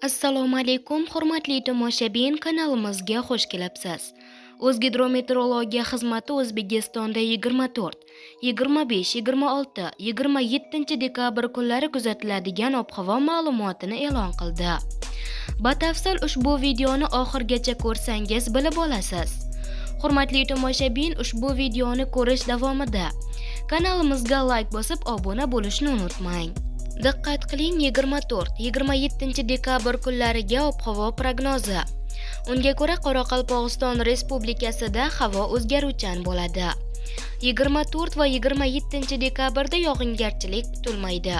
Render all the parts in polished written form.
Assalomu alaykum, hurmatli tomoshabin, kanalimizga xush kelibsiz. O'zgidrometeorologiya xizmati O'zbekistonda 24, 25, 26, 27 dekabr kunlari kuzatiladigan ob-havo ma'lumotini e'lon qildi. Batafsil ushbu videoni oxirigacha ko'rsangiz bilib olasiz. Hurmatli tomoshabin, ushbu videoni ko'rish davomida kanalimizga like bosib obuna bo'lishni unutmang. Diqqat qiling, 24-27 dekabr kunlariga ob-havo prognozi. Unga ko'ra Qoraqalpog'iston Respublikasida havo o'zgaruvchan bo'ladi. 24 va 27 dekabrda yog'ingarchilik kutilmaydi.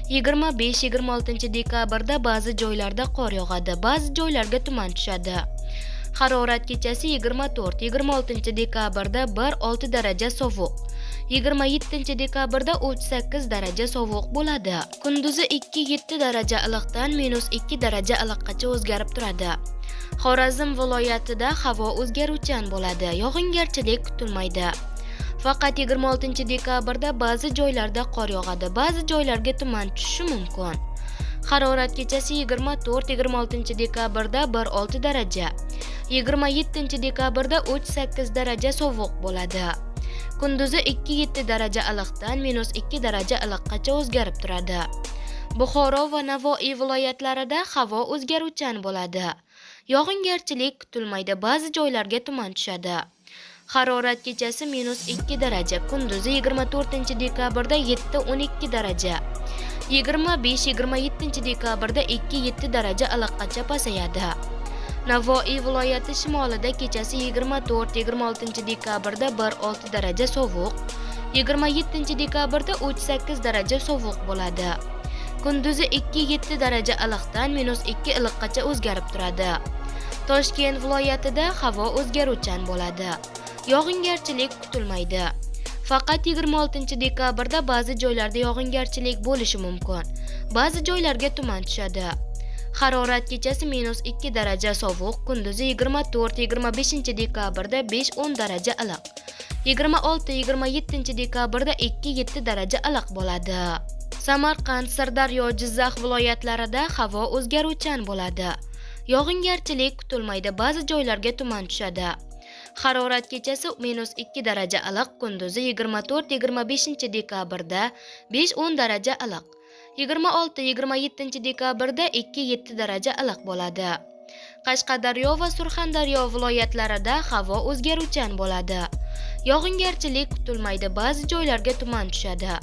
25-26 dekabrda ba'zi joylarda qor yog'adi, ba'zi joylarga tuman tushadi. Harorat kechasi 24-26 dekabrda 1-6 daraja sovuq, 27 dekabrda 38 daraja sovuq bo'ladi. Kunduzi 2-7 daraja iliqdan -2 daraja iliqqacha o'zgarib turadi. Xorazm viloyatida havo o'zgaruvchan bo'ladi, yog'ingarchilik kutilmaydi. Faqat 26 dekabrda ba'zi joylarda qor yog'adi, ba'zi joylarga tuman tushishi mumkin. Harorat kechasi 24-26 dekabrda 1-6 daraja, 27 dekabrda 3-8 daraja sovuq bo'ladi. Kunduzi 2-7 daraja iliqdan -2 daraja iliqqacha o'zgarib turadi. Buxoro va Navoiy viloyatlarida havo o'zgaruvchan bo'ladi. Yog'ingarchilik kutilmaydi, ba'zi joylarga tuman tushadi. Harorat kechasi -2 daraja, kunduzi 24 dekabrda 7-12 daraja, 25-27 dekabrda 2-7 daraja iliqqacha pasayadi. Navoiy viloyati shimolida kechasi 24-26 dekabrda 1-6 daraja sovuq, 27 dekabrda 3-8 daraja sovuq bo'ladi. Kunduzi 2-7 daraja iliqdan -2 iliqqacha o'zgarib turadi. Toshkent viloyatida havo o'zgaruvchan bo'ladi. Yog'ingarchilik kutilmaydi. Faqat 26 dekabrda ba'zi joylarda yog'ingarchilik bo'lishi mumkin. Ba'zi joylarga tuman tushadi. Harorat kechasi -2 daraja sovuq, kunduzi 24-25 dekabrda 5-10 daraja iliq, 26-27 dekabrda 2-7 daraja iliq bo'ladi. Samarqand, Sirdaryo, Jizzax viloyatlarida havo o'zgaruvchan bo'ladi. Yog'ingarchilik kutilmaydi, ba'zi joylarga tuman tushadi. Harorat kechasi -2 daraja iliq, kunduzi 24-25 dekabrda 5-10 daraja iliq, 26-27 dekabrda 2-7 daraja iliq bo'ladi. Qashqadaryo va Surxondaryo viloyatlarida havo o'zgaruvchan bo'ladi. Yog'ingarchilik kutilmaydi, ba'zi joylarga tuman tushadi.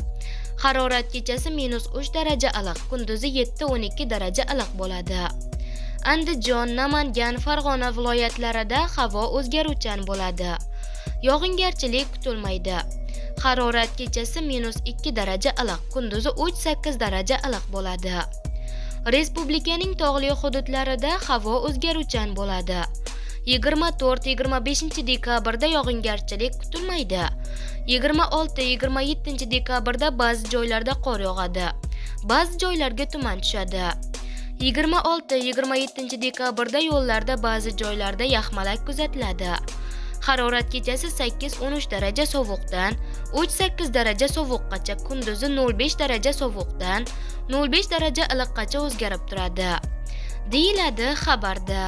Harorat kechasi -3 daraja iliq, kunduzi 7-12 daraja iliq bo'ladi. Andijon, Namangan, Farg'ona viloyatlarida havo o'zgaruvchan bo'ladi. Yog'ingarchilik kutilmaydi. Harorat kechasi -2 daraja iliq, kunduzi 3-8 daraja iliq bo'ladi. Respublikaning tog'li hududlarida havo o'zgaruvchan bo'ladi. 24-25 dekabrda yog'ingarchilik kutilmaydi. 26-27 dekabrda ba'zi joylarda qor yog'adi, ba'zi joylarga tuman tushadi. 26-27 dekabrda yo'llarda ba'zi joylarda yaxmalak kuzatiladi. Harorat kechasi 8-13 daraja sovuqdan 3-8 daraja sovuqqacha, kunduzi 0-5 daraja sovuqdan 0-5 daraja iliqqacha o'zgarib turadi, deyiladi xabarda.